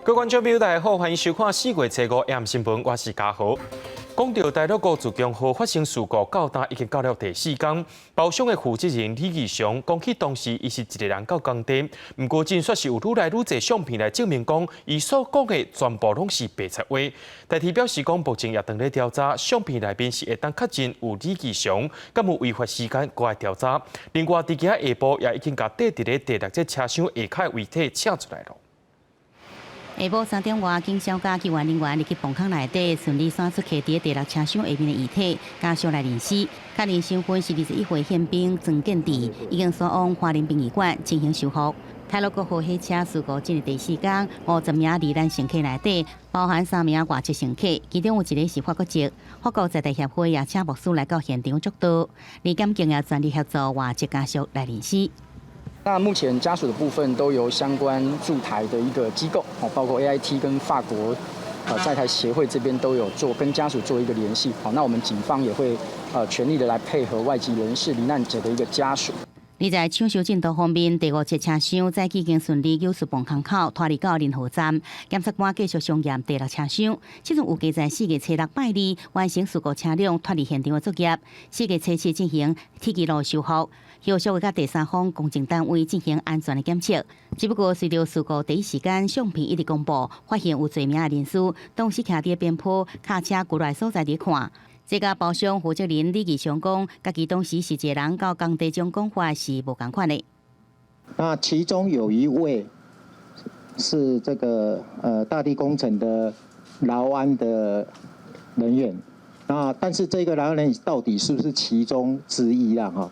各位觀眾朋友，大家好，歡迎收看4月初五 AM 新聞，我是嘉豪。講到太魯閣自強號發生事故，到今已經到了第四工。包商的負責人李義祥講起當時伊是一个人到工地，毋過真煞是有愈來愈濟相片來證明講，伊所講的全部攏是白賊話。台鐵表示講，目前也正咧調查，相片內面是會當確認有李義祥，敢有違法時間過來調查。另外，佇今仔下晡也已經共綴佇咧第六節車廂下跤的遺體請出來了。下晡3點外，警消佮救援人員入去磅空內底，順利徙出徛佇第六車廂下面的遺體，家屬來認屍。確認身份是21歲憲兵曾建智，已經送往花蓮殯儀館進行修復。太魯閣號火車事故進入第四工，50名罹難乘客內底，包含三名外籍乘客，其中有一个是法國籍。法國在台協會也請牧師來到現場祝禱，而檢警也全力協助外籍家屬來認屍。那目前家屬的部分都由相關駐台的一個機構，哦，包括 AIT 跟法國，在台協會這邊都有做跟家屬做一個聯繫。好，那我們警方也會全力的來配合外籍人士罹難者的一個家屬。而在搶修進度方面，第五節車廂早已經順利救出磅空口，拖離到仁和站。檢察官繼續相驗第六車廂，這陣有計在4月初六拜二完成事故車輛脫離現場的作業。4月初七進行鐵支路修復，後續會佮第三方公證單位進行安全的檢測。只不過隨著事故第一時間相片一直公布，發現有濟名的人士當時徛佇邊坡卡車過來所在佇看。這个包商負責人李義祥講，家己當時是一个人到工地中講話是無仝款的。那其中有一位是這個大地工程的勞安的人員，那但是這個勞安人員到底是不是其中之一啦？哈，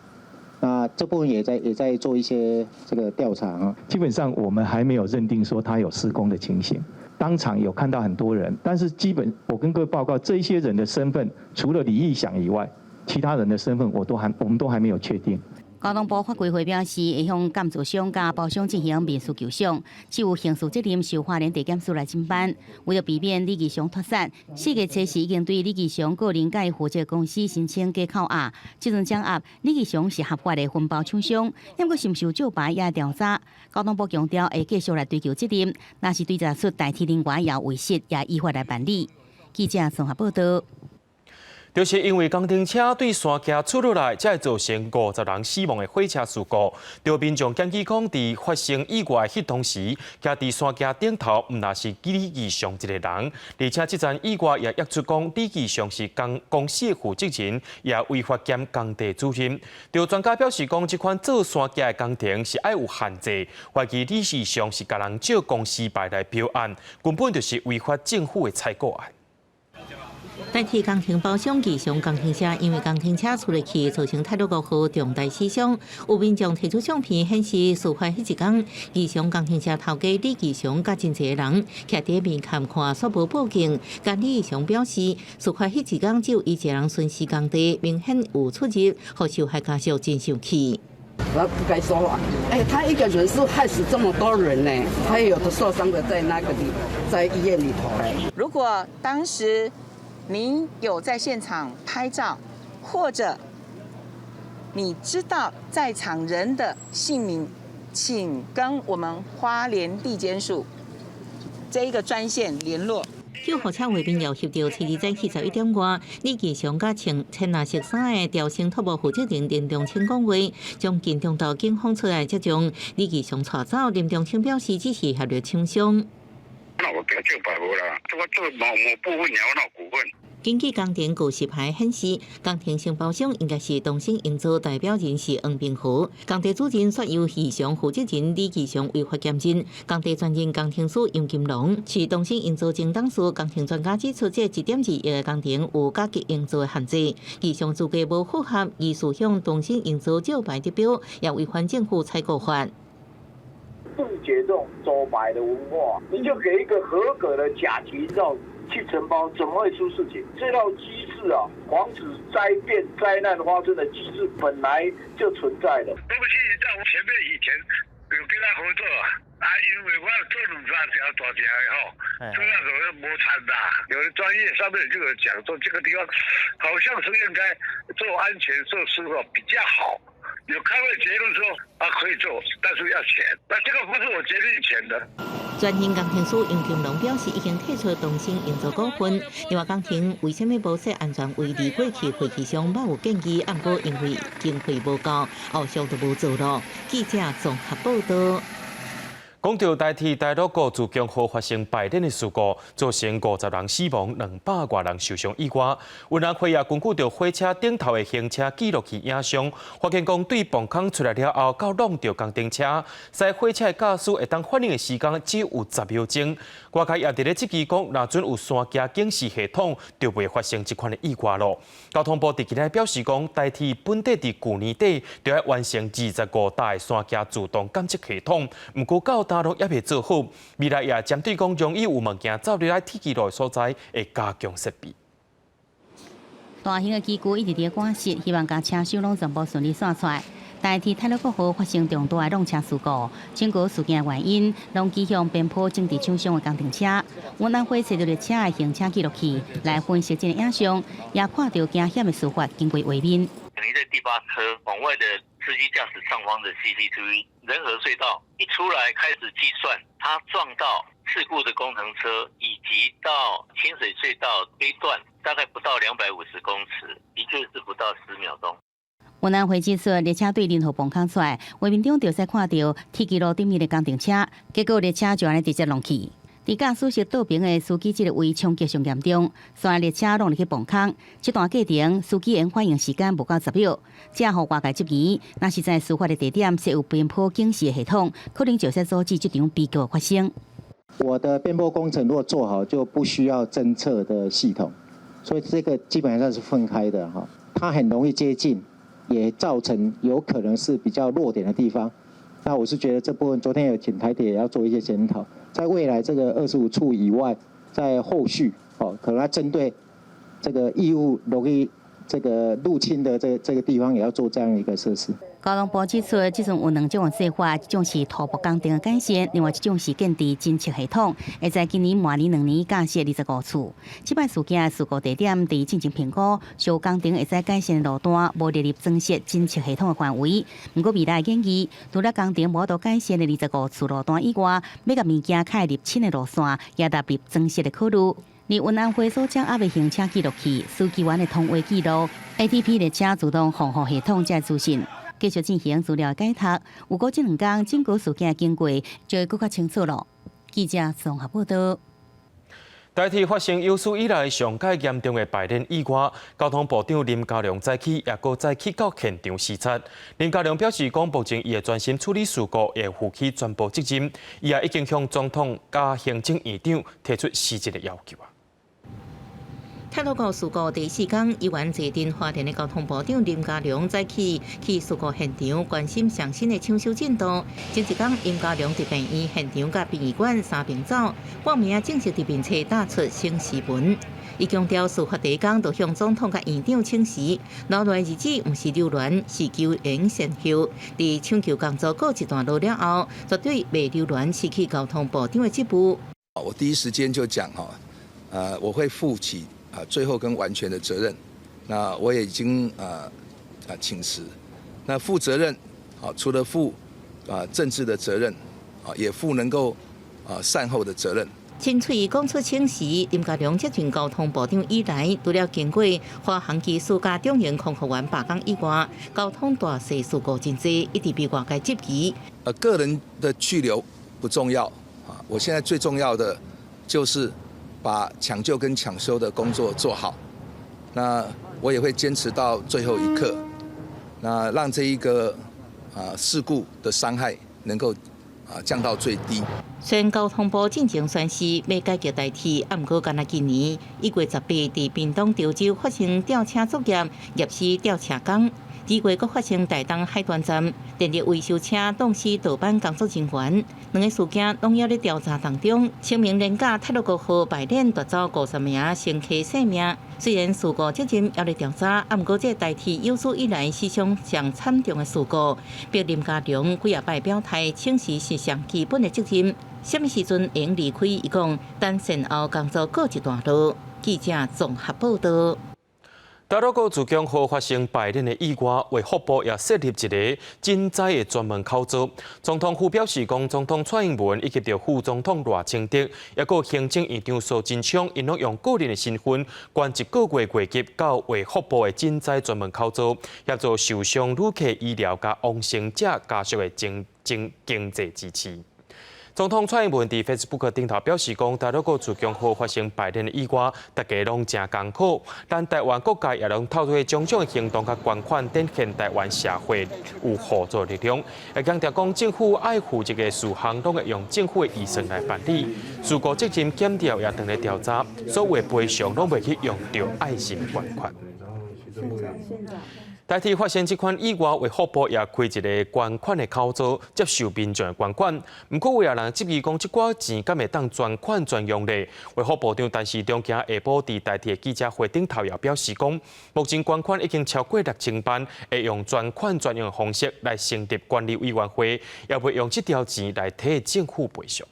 那這部分也在做一些這個調查啊。基本上我們還沒有認定說他有施工的情形。當場有看到很多人，但是基本我跟各位報告，這些人的身份除了李義祥以外，其他人的身份我們都還沒有確定。交通部法規會表示，會向建造商佮包商進行民事求償，至於刑事責任受花蓮地檢署來偵辦。為了避免李義祥脫險，4月初四已經對李義祥個人佮伊負責公司申請假扣押。這陣掌握李義祥是合法的分包廠商，毋過是毋是有招牌也調查。交通部強調會繼續來追究責任，若是追查出代替人員也違失，也依法來辦理。記者綜合報道。就是因為工程車對山徛出落來，才會造成50人死亡的火車事故。著民眾檢舉講，佇發生意外彼當時，徛佇山徛頂頭，毋但是李義祥一个人，而且這場意外也約出講，李義祥是工公司的負責人，也違法兼工地主任。著專家表示講，這款做山徛的工程是愛有限制，懷疑李義祥是共人借公司牌來標案，根本就是違反政府的採購案。代替工程包商義祥工程車，因為工程車出入去，造成太魯閣號重大死傷。有民眾提出相片顯示，事發彼一工，義祥工程車頭家李義祥佮真濟人徛佇面崁看，煞無報警。但李義祥表示，事發彼一工只有伊一个人巡視工地，明顯有出入，予受害家屬真生氣。我不該說話。哎，他一個人是害死這麼多人呢，還有的受傷的在那個裡，在醫院裡頭嘞。如果當時您有在現場拍照，或者你知道在場人的姓名，請跟我們花蓮地檢署這一個專線聯絡。救護車畫面又翕著，初二早起11點外，李義祥佮穿淺藍色衫的調升土木負責人林中清講話，將緊張到警方出來接將李義祥帶走。林中清表示，只是協助廠商。那我給他招牌無啦，我做某某部分，我哪有股份？根據工程告示牌顯示，工程承包商應該是東升營造，代表人是黃明和。工地主任煞由義祥負責人李義祥違法兼任。工地專任工程師楊金龍是東升營造前董事。工程專家指出，這1.2億的工程有甲級營造的限制，義祥資格無符合，疑似向東升營造招牌得標，也違反政府採購法。杜絕這種招牌的文化，你就給一個合格的甲級營造去承包，怎麼會出事情？這套機制啊，防止災變災難發生的機制本來就存在的。對不起，在我前面以前有跟他合作啊，因為我做兩三條大條的吼，這樣子無產的。有的專業上面就有講說，這個地方好像是應該做安全設施哦比較好。有開會結論說啊可以做，但是要錢。那這個不是我決定錢的。專任工程師楊金龍表示，已經退出東昇營造股份。另外，工程為啥物無設安全圍籬過去貨機箱，嘛有建議，毋過因為經費無夠，後續就無做囉。記者綜合報道。講到台鐵太魯閣自強號發生排電的事故，造成50人死亡，200外人受傷以外，運安會也根據著火車頂頭的行車記錄器影像，發現講對磅空出來了後，到挵著工程車，駛火車的駕駛會當反應的時間只有10秒鐘。外界也佇咧質疑講，若準有山行警示系統，就袂發生這款的意外囉。交通部佇今日表示講，台鐵本底佇舊年底就欲完成25搭的山行自動監測系統，毋過到今攏猶未做好，未來也針對講容易有物件走入來鐵支路的所在，會加強設備。大型的機具一直佇趕實，希望共車廂攏全部順利散出來。台鐵太魯閣號發生重大的挵車事故，整個事件原因攏指向邊坡整治廠商的工程車。運安會揣著列車的行車記錄器來分析這個影像，也看著驚險的事發經過畫面。等於在第八車往外的司機駕駛上方的 CCTV 仁和隧道一出來開始計算，他撞到事故的工程車，以及到清水隧道這一段大概不到250公尺，的確是不到10秒鐘。運安會指出，列車對仁和磅空出來，畫面中就使看著鐵支路頂面的工程車，結果列車就按呢直接挵去。佇駕駛室倒爿的司機這個位衝擊上嚴重，所以列車挵入去磅空。這段過程司機緣反應時間無夠10秒，這予外界質疑，若是在事發的地點設有邊坡警示系統，可能就會阻止這場悲劇發生。我的邊坡工程如果做好，就不需要偵測的系統，所以這個基本上是分開的哈。它很容易接近，也造成有可能是比較弱點的地方。那我是覺得這部分昨天有請台鐵也要做一些檢討，在未來這個25處以外，在後續哦，可能要針對這個異物容易這個入侵的這個地方，也要做這樣一個設施。交通部指出，這陣有兩種做法，一種是土木工程的改善，另外一種是建置偵測系統，會在今年明年2年架設25處。這擺事件的事故地點佇進行評估，小工程會使改善的路段無列入增設偵測系統的範圍。毋過未來建議，除了工程無法度改善的二十五處路段以外，欲共物件開入侵的路線，也納入增設的考慮。而運安會所掌握的行車記錄器、司機員的通話記錄、ATP 列車自動防護系統這資訊，繼續進行資料解讀。有過這兩工整個事件經過，就會閣較清楚囉。記者綜合報道。台鐵發生有史以來上蓋嚴重的排電意外，交通部長林佳龍早起也閣再去到現場視察。林佳龍表示，講目前伊會專心處理事故，會負起全部責任。伊也已經向總統佮行政院長提出辭職的要求啊。太魯閣事故第四工，猶原坐鎮花蓮的交通部長林佳龍早起去事故現場關心上新的搶修進度。前一工，林佳龍佇病院現場佮殯儀館三爿走，半暝正式佇面冊打出請辭文。伊強調，事發第一工就向總統佮院長請辭，留落來日子毋是留戀，是苟延善後。佇搶救工作告一段落了後，絕對袂留戀辭去交通部長的職務。我第一時間就講哈，我會負起最後跟完全的責任，那我也已經請辭。那負責任，除了負政治的責任，也負能夠善後的責任。親喙講出請辭，林佳龍接任交通部長以來，除了經過華航機師佮中營空服員罷工以外，交通大細事故真濟，一直被外界質疑。個人的去留不重要啊，我現在最重要的就是把搶救跟搶修的工作做好，那我也會堅持到最後一刻，那讓這一個事故的傷害能夠降到最低。雖然交通部進前宣示欲改革台鐵，毋過干焦今年1月18佇屏東潮州發生吊車作業，壓死吊車工。2月閣發生台東海端站電力維修車擋死道班工作人員，兩个事件攏猶咧調查當中。清明連假太魯閣號排鏈奪走50名乘客性命，雖然事故責任猶咧調查，毋過這台鐵有史以來死傷上慘重的事故，逼林佳龍幾仔擺表態，請辭是上基本的責任。啥物時陣會離開？伊講等善後工作告一段落。記者綜合報道。太魯閣自強號發生敗輪的意外，衛福部也設立一个震災的專門口座。總統府表示講，總統蔡英文以及著副總統賴清德，抑閣行政院長蘇貞昌，𪜶攏用個人的身份捐一个月月給到衛福部的震災專門口座，協助受傷旅客醫療佮往生者家屬的經經經濟支持。總統蔡英文佇 Facebook 頂頭表示講，太魯閣自強號發生敗輪的意外，大家攏誠艱苦，但台灣各界也攏透過種種的行動佮捐款，展現台灣社會有互助力量。也強調講，政府愛負責的事項，攏會用政府的預算來辦理，事故責任檢調也正咧調查，所有的賠償攏袂去用著愛心捐款。台鐵發生這款意外，衛福部也開一个捐款的口座，接受民眾的捐款。毋過有人質疑講，這寡錢敢會當專款專用咧？衛福部長陳時中今下晡佇台鐵的記者會頂頭也表示講，目前捐款已經超過六千萬，會用專款專用的方式來成立管理委員會，也袂用這條錢來替政府賠償。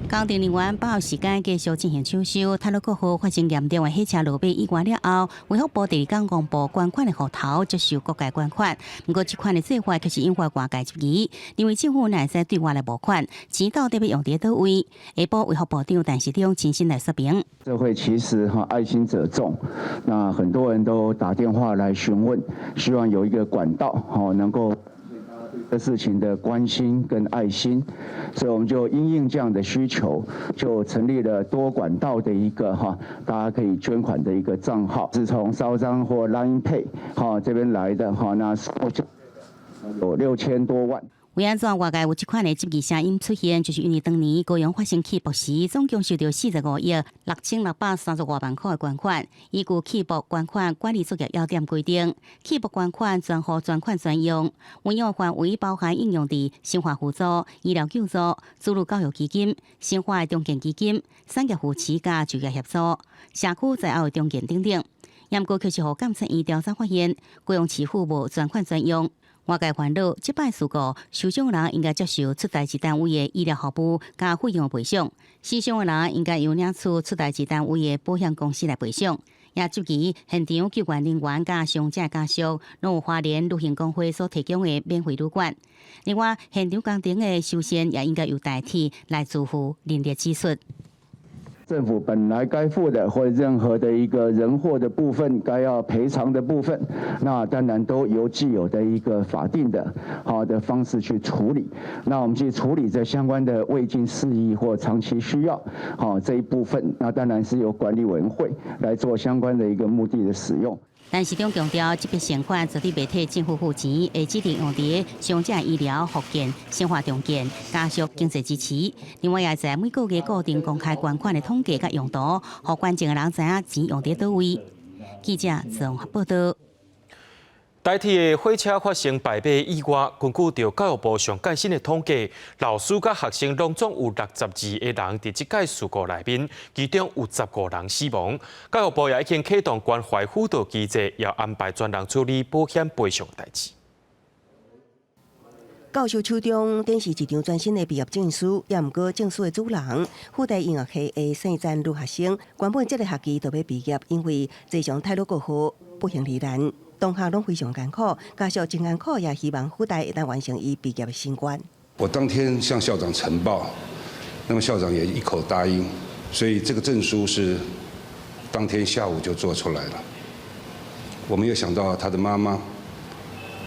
工程人員把握時間繼續進行搶修。太魯閣號發生嚴重的火車落尾意外了後，衛福部第二工公布捐款的戶頭，接受各界捐款。毋過，這款的做法卻是引發外界質疑，認為政府哪會使對外來募款，錢到底欲用佇佗位？下晡衛福部長陳時中親身來說明。社會其實哈愛心者眾，那很多人都打電話來詢問，希望有一個管道哈能夠的事情的關心跟愛心，所以我們就因應這樣的需求，就成立了多管道的一個哈，大家可以捐款的一個賬號，是從燒張或 Line Pay 哈這邊來的哈，那有6000多萬。為按怎外界有這款的質疑聲音出現，就是因為當年高雄發生氣爆時，總共收著45億6635萬塊的捐款。依據氣爆捐款管理作業要點規定，氣爆捐款專戶專款專用，運用範圍包含應用佇生活輔助、醫療救助、子女教育基金、生活重建基金、產業扶持佮就業協助、社區災後重建等等。毋過，卻是予監察院調查發現，高雄市府無專款專用。外界煩惱，這擺事故受傷人應該接受出代誌單位的醫療服務佮費用賠償，死傷的人應該由領取出代誌單位的保險公司來賠償。也質疑現場救援人員佮傷者家屬，攏有花蓮旅行公會所提供的免費旅館。另外，現場工程的修繕也應該由台鐵來自負人力支出。政府本來該付的，或者任何的一個人禍的部分，該要賠償的部分，那當然都由既有的一個法定的好的方式去處理。那我們去處理這相關的未盡事宜或長期需要，好這一部分，那當然是由管理委員會來做相關的一個目的的使用。陳時中強調，這筆善款絕對袂替政府付錢，會指定用佇傷者醫療、復健、生活重建、家屬經濟支持。另外，也在每個月固定公開捐款的統計佮用途，予捐贈的人知影錢用佇佗位。記者綜合報道。台鐵的火車發生敗馬意外，根據著教育部上最新的統計，老師佮學生攏總有62個人佇這擺事故內面，其中有15人死亡。教育部也已經啟動關懷輔導機制，要安排專人處理保險賠償代誌。教授手中展示一張全新的畢業證書，也毋過證書的主人，輔大音樂系的聖戰女學生，原本這个學期就欲畢業，因為坐上太魯閣號不幸罹難。同學攏非常艱苦，家屬真艱苦，也希望輔大會當完成伊畢業的心願。我當天向校長呈報，那麼校長也一口答應，所以這個證書是當天下午就做出來了。我沒有想到他的媽媽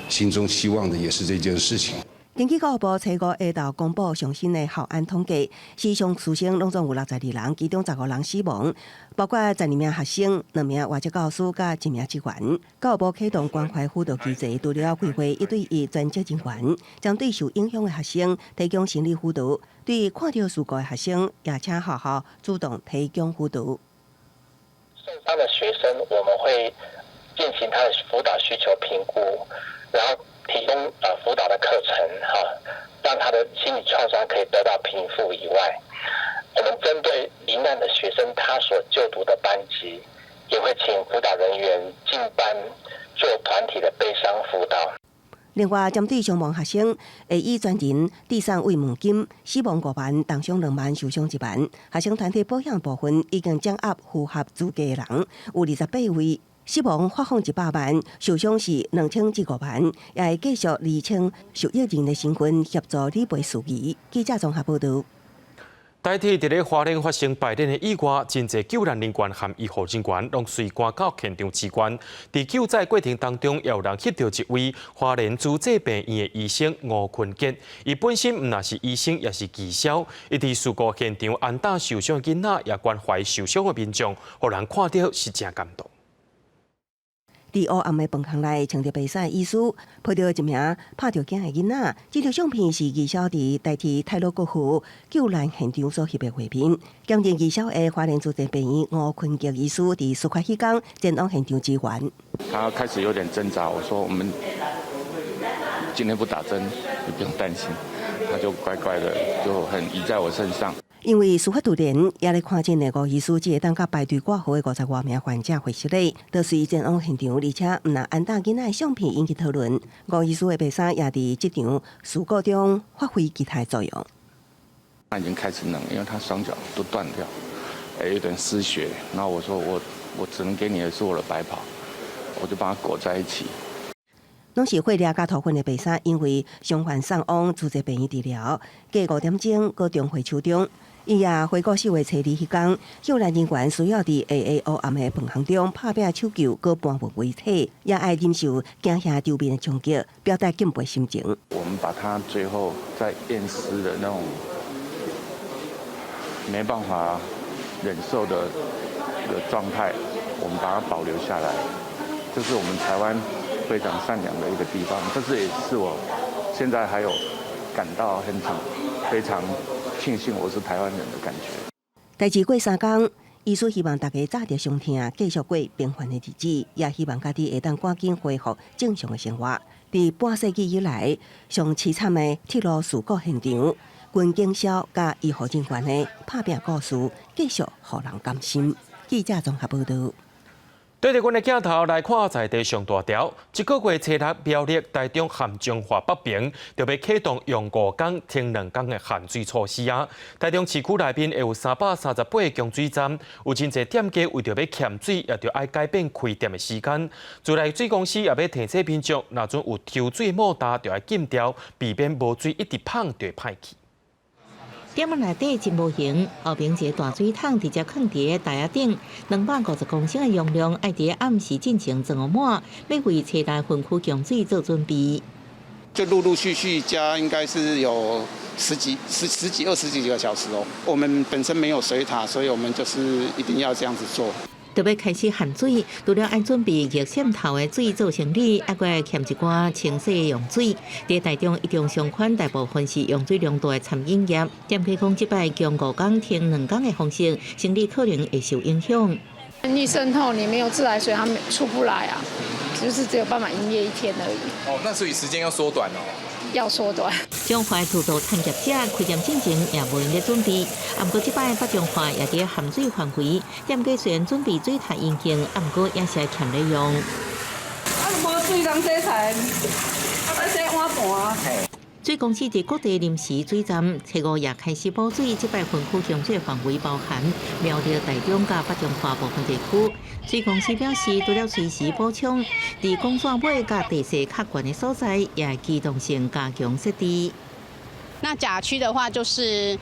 心中希望的也是這件事情。根據教育部初五下晝公布上新的校安統計，死傷師生攏總有62人，其中15人死亡，包括12名學生、兩名外籍教師佮一名職員。教育部啟動關懷輔導機制，除了規劃一對一專職人員，針對受影響的學生提供心理輔導，對看著事故的學生，也請學校主動提供輔導。受傷的學生，我們會進行他的輔導需求評估，然後提供輔導的課程，哈，讓他的心理創傷可以得到平復以外，我們針對罹難的學生，他所就讀的班級，也會請輔導人員進班做團體的悲傷輔導。另外，針對傷亡學生，會以專人遞送慰問金，死亡5萬，重傷2萬，受傷1萬。學生團體保險部分已經掌握符合資格的人，有28位。死亡發放100萬，受傷是2000至5萬，也會繼續釐清受益人的身份，協助理賠事宜。記者綜合報導。台鐵佇咧花蓮發生敗鏈的意外，真濟救難人員和醫護人員攏隨趕到現場支援。佇救災過程當中，也有人翕著一位花蓮慈濟病院的醫生吳坤傑。伊本身毋但是醫生，也是技師。伊佇事故現場安撫受傷的囡仔，也關懷受傷的民眾，予人看著是誠感動。佇烏暗的飯空內，穿著白衫的醫師抱著一名拍著驚的囡仔。這張相片是義消佇台鐵太魯閣號救難現場所翕的畫面。兼任義消的花蓮慈濟病院吳坤傑醫師佇事發彼工前往現場支援。他開始有點掙扎，我說我們今天不打針，你不用擔心。他就乖乖的就很倚在我身上。因為事發突然，也咧看診的吳醫師只會當佮排隊掛號的50外名患者會失禮，就隨前往現場，而且毋但安撫囡仔的相片引起討論。吳醫師的白衫也佇這場事故中發揮其他的作用。他已經開始冷，因為他雙腳都斷掉，有點失血。然後我說我只能給你的是我的白袍，我就把它裹在一起。攏是血液佮塗粉的白衫，因為傷患送往慈濟病院治療，過5點鐘閣重回手中。伊也回顧4月初二彼工，救難人員需要佇黑黑烏暗的飯空中拍拚搶救，閣搬運遺體，也愛忍受驚嚇場面的衝擊，表達敬佩心情。我們把他最後在驗屍的那種沒辦法忍受的狀態，我們把它保留下來，這是我們台灣非常善良的一個地方，這是也是我現在還有感到很非常慶幸我是台灣人的感覺。代誌過3工，醫師希望大家紮著傷痛，繼續過平凡的日子，也希望家己會當趕緊恢復正常的生活。佇半世紀以來，上淒慘的鐵路事故現場，軍警消佮醫護人員的拍拚故事，繼續予人感心。記者綜合報導。對著阮的鏡頭來看，在地上大條，這個月初六苗栗、台中和彰化北爿，就欲啟動用5工停2工的限水措施啊。台中市區內面會有338個供水站，有真濟店家為著欲儉水，也著愛改變開店的時間。自來水公司也欲提醒民眾，若陣有抽水馬達，就愛禁掉，避免無水一直麭就會歹去。店仔內底真無閒，後爿一个大水桶直接囥佇台仔頂，250公升的容量，愛佇暗時進前裝滿，欲為初六分區供水做準備。就陸陸續續加，應該是有十幾、十十幾、二十幾個小時哦。我們本身沒有水塔，所以我們就是一定要這樣子做。就欲開始限水，除了愛準備易滲透的水做生理，猶閣愛儉一寡清洗用水。佇台中一中相款，大部分是用水量大的餐飲業，店家講這擺供5工停2工的方式，生理可能會受影響。一滲透，你沒有自來水，它出不來啊，就是只有辦法營業一天而已。哦，那所以時間要縮短哦。要縮短。彰化製造產業者開店進前也無閒咧準備，毋過這擺北彰化也佇限水範圍，店家雖然準備水塔引擎，毋過也是愛儉咧用。啊，無水通洗菜，啊，欲洗碗盤。水公司佇各地臨時水站，初五也開始補水。這擺分區供水範圍包含苗栗、台中佮北彰化部分地區。水公司表示，除了隨時補充，佇管線尾佮地勢較懸的所在，也會機動性加強設置。那甲區的話，就是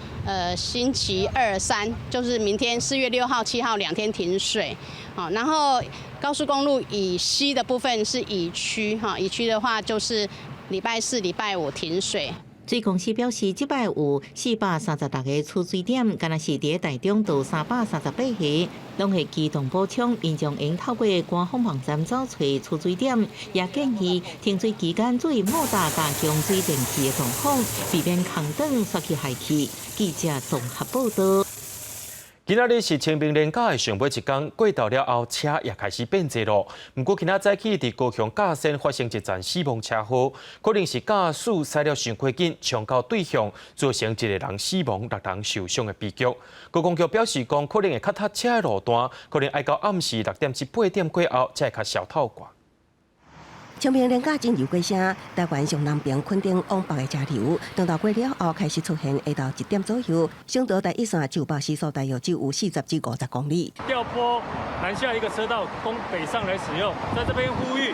星期二、三，就是明天4月6號、7號2天停水。好，然後高速公路以西的部分是乙區，哈，乙區的話就是禮拜四、禮拜五停水。水公司表示，這擺有436個取水點，敢若是佇台中就338個，攏會機動補充。民眾應透過官方網站找揣取水點，也建議停水期間注意馬達佮供水電器的狀況，避免空轉煞去害去。記者綜合報導。今仔日是清明連假的上尾一工，過晝了後，車也開始變濟囉。毋過今仔早起佇高雄甲仙發生一場死亡車禍，可能是駕駛駛了傷過緊，衝到對向，造成一个人死亡、六人受傷的悲劇。高公局表示講，可能會較塞車的路段，可能愛到暗時6點至8點過後，才會較痟透寡。昌平連假真油過聲，台灣上南邊墾丁往北的車流，中晝過了後開始出現，下晝1點左右，省道台一線就北時速大約只有40至50公里。調撥南下一個車道供北上來使用，在這邊呼籲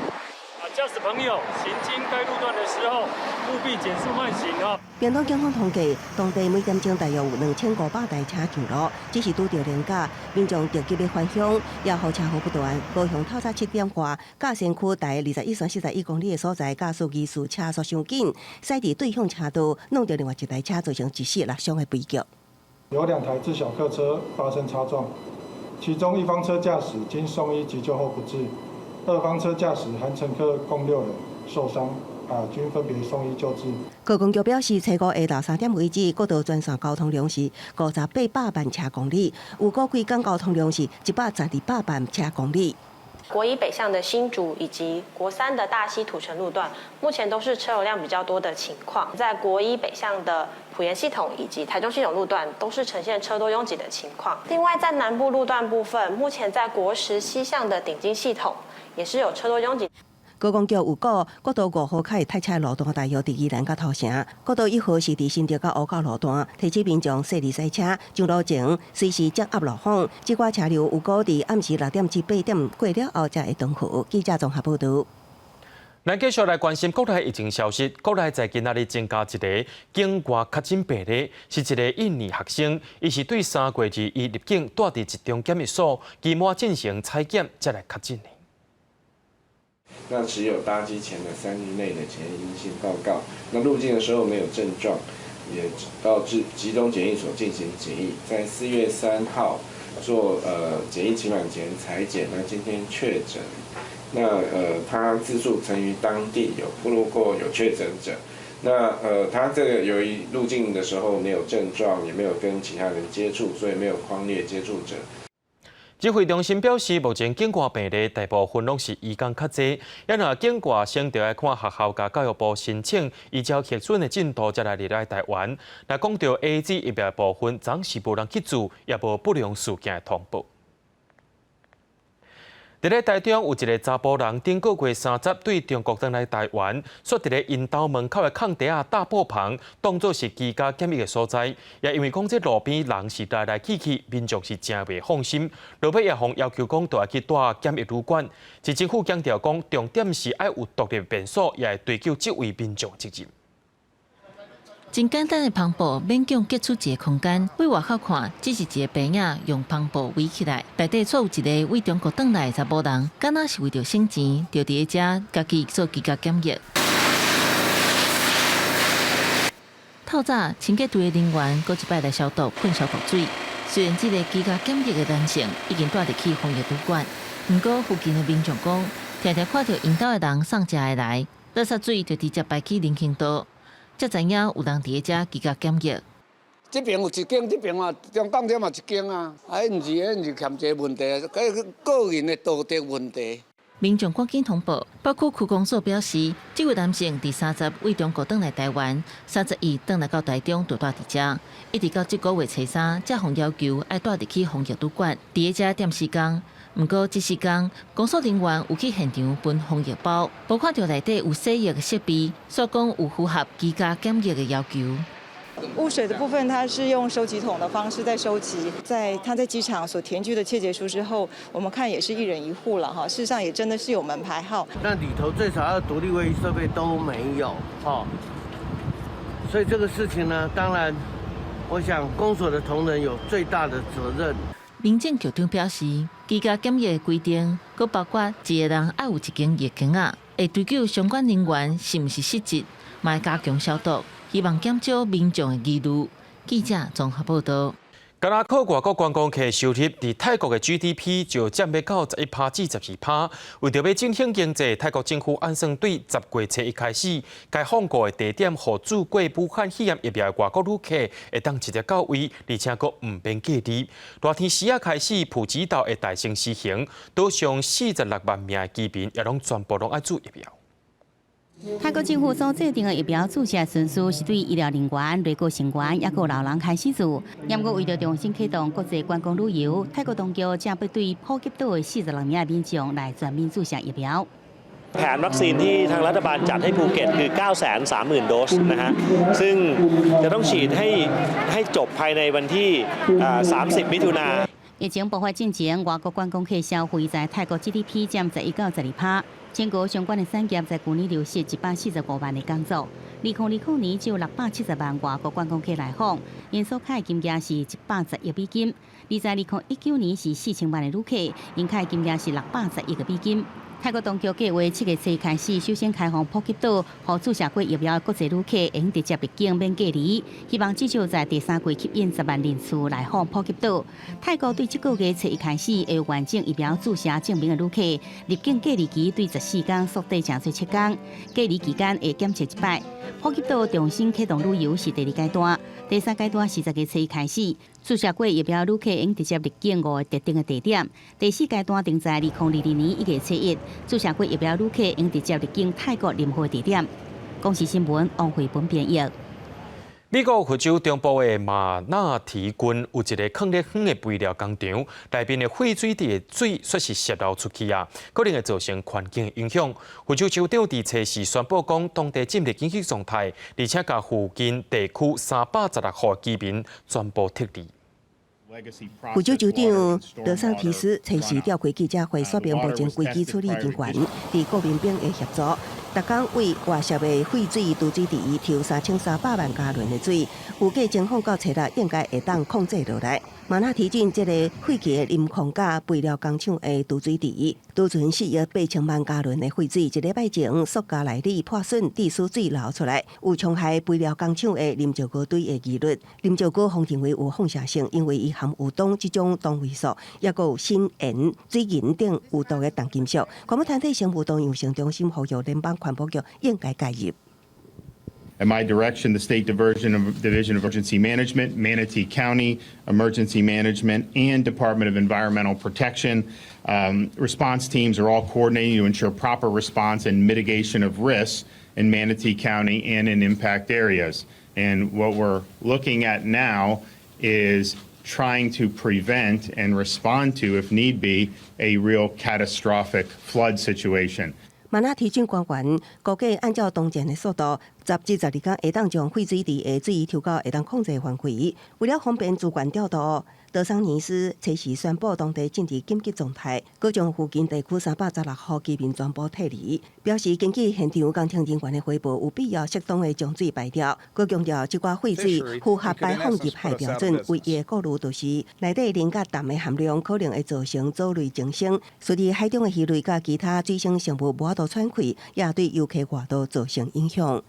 啊，駕駛朋友行經該路段的時候，務必減速慢行哦。屏東警方統計，當地每點鐘大約有2500台車上路，只是拄著連假，民眾著急欲返鄉，也予車禍不斷。高雄透早7點外，甲仙區台21線41公里的所在，駕駛疑似車速傷緊，駛佇對向車道，挵著另外一台車，造成一死六傷的悲劇。有兩台自小客車發生擦撞，其中一方車駕駛經送醫急救後不治，二方車駕駛含乘客共六人受傷。啊，均分別送醫救治。高公局表示，初五下晝3點為止，國道全線交通量是58萬車公里，預估規工交通量是118萬車公里。國一北向的新竹以及國三的大溪土城路段，目前都是車流量比較多的情況。在國一北向的埔鹽系統以及台中系統路段，都是呈現車多擁擠的情況。另外，在南部路段部分，目前在國十西向的頂金系統，也是有車多擁擠。高公局有講，國道5號較會塞車路段大約佇宜蘭佮頭城，國道1號是佇新竹佮烏蛟路段，提醒民眾細膩駛車，上路前隨時掌握路況。這寡車流預估佇暗時6點至8點過了後才會斷去。記者綜合報導。咱繼續來關心國內疫情消息。國內在今仔日增加一个境外確診病例，是一个印尼學生，伊是對3月21入境，蹛佇一中檢疫所，期滿進行採檢，才來確診的。那持有搭機前的3日內的檢驗陰性報告，那入境的時候沒有症狀，也到集中檢疫所進行檢疫，在4月3號做檢疫期滿前採檢，那今天確診，那他自述曾於當地有暴露過有確診者，那他這個由於入境的時候沒有症狀，也沒有跟其他人接觸，所以沒有匡列接觸者。指揮中心表示，目前境外病例大部分攏是移工較濟，也若境外生就愛看學校佮教育部申請，依照核准的進度才來入來台灣。若講著 AZ 疫苗部分，暫時無人去注，也無不良事件的通報。佇咧台中有一个查埔人，頂個月30對中國轉來台灣，煞佇咧𪜶兜門口的空地仔搭布棚，當做是居家檢疫的所在。也因為講這路邊人是來來去去，民眾是誠袂放心，落尾也予要求講，著愛去蹛檢疫旅館。市政府強調講，重點是愛有獨立便所，也會追究這位民眾責任。真簡單的帆布，勉強隔出一个空間。對外口看，只是一个棚仔，用帆布圍起來。內底卻有一个對中國轉來的查某人，敢若是為著省錢，就佇咧遮家己做居家檢疫。透早清潔隊的人員閣一擺來消毒，噴消毒水。雖然這个居家檢疫的男性已經蹛入去防疫旅館，毋過附近的民眾講，定定看著𪜶兜的人送食的來，垃圾水就直接排去人行道。才知影有人佇咧遮居家檢疫。這邊有一間，這邊嘛中港這嘛一間啊，啊，彼毋是，彼毋是欠錢問題，彼個人的道德問題。民眾趕緊通報，北區區公所表示，這位男性佇三十對中國轉來台灣，31轉來到台中就蹛佇遮，一直到這個月初三，才予要求愛蹛入去防疫旅館，佇咧遮踮時間。毋過這時間，公所人員有去現場分防疫包，無看著內底有洗浴的設備，煞講有符合居家檢疫的要求。污水的部分，它是用收集桶的方式在收集，在他在機場所填具的切結書之後，我們看也是一人一戶了哈。事實上也真的是有門牌號。那裡頭最少要獨立衛浴設備都沒有，哈。所以這個事情呢，當然，我想公所的同仁有最大的責任。民政局長表示，居家檢疫的規定，閣包括一个人愛有一間浴間仔，會追究相關人員是毋是失職，嘛會加強消毒，希望減少民眾的疑慮。記者綜合報導。敢若靠外國觀光客收入，佇泰國的 GDP 就佔欲到11%至12%。為著欲振興經濟，泰國政府按算對10月初一開始，開放五个地點，予注過武漢肺炎疫苗的外國旅客會當直接到位，而且閣毋免隔離。熱天時仔開始，普吉島會帶先實行，島上46萬名的居民也攏全部攏愛注疫苗。泰國政府所制定的疫苗注射順序是對醫療人員、內閣成員，抑閣老人開始做。毋過為著重新啟動國際觀光旅遊，泰國當局正欲對普吉島的46名民眾來全面注射疫苗。แผนวัคซีนที่ทางรัฐบาลจัดให้ภูเก็ตคือ 930,000 โดสนะฮะ ซึ่งจะต้องฉีดให้จบภายในวันที่30 มิถุนา 疫情爆發進前，外國觀光客消費在泰國 GDP 佔11到12%。全國相關的產業在舊年流失145萬个工作。2020年只有670萬外國觀光客來訪，𪜶所開的金額是110億美金。而在2019年是4000萬个旅客，𪜶開的金額是610億個美金。泰國當局計劃7月初開始，首先開放普吉島，予注射過疫苗的國際旅客會用直接入境免隔離，希望至少在第三季吸引10萬人次來訪普吉島。泰國對這個月初一開始，會有完整疫苗注射證明的旅客入境隔離期對14天縮短成做7天，隔離期間會檢測一擺。普吉島重新啟動旅遊是第二階段，第三階段是10月初一開始，注射過疫苗旅客會用直接入境五個特定的地點。第四階段定在2022年1月初1，注射過疫苗旅客會用直接入境泰國任何地點。公視新聞王慧本編譯。美國佛州中部的馬納提郡有一个囥咧遠的肥料工廠，內面的廢水池的水煞是洩漏出去啊，可能會造成環境影響。佛州州長佇初四宣布講，當地進入緊急狀態，而且共附近地區316戶居民全部撤離。佛州州長德桑提斯初四召開記者會，說明目前危機處理人員佇國民兵的協助，逐工為外泄的廢水貯水池抽3300萬加侖的水，預計情況到初六應該會當控制落來。馬納提郡這个廢棄的磷礦佮肥料工廠的貯水池，貯存4億8千萬加侖的廢水，一禮拜前塑膠內裡破損，致使水流出來，有傷害肥料工廠的磷石膏堆的疑慮。磷石膏被認為有放射性，因為伊含有氡這種同位素，抑閣有砷、鉛、水銀等有毒的重金屬。環保團體生物多樣性中心呼籲聯邦環保局應該介入。 At my direction, the State Division of Emergency Management, Manatee County Emergency Management, and Department of Environmental Protection response teams are all coordinating to ensure proper response and mitigation of risks in Manatee County and in impact areas. And what we're looking at now is trying to prevent and respond to, if need be, a real catastrophic flood situation. 馬納提郡官員估計，按照當前的速度，10至12工會當將廢水池的水抽到會當控制範圍。為了方便資源調度，德桑尼斯隨時宣布當地進入緊急狀態，閣將附近地區316戶居民全部撤離，表示根據現場工程人員的回報，有必要適當的將水排掉。閣強調，這寡廢水符合排放入海標準，唯一的顧慮就是內底磷佮氮的含量可能會造成藻類增生，使得海中的魚類佮其他水生生物無法度喘氣，也對遊客活動造成影響。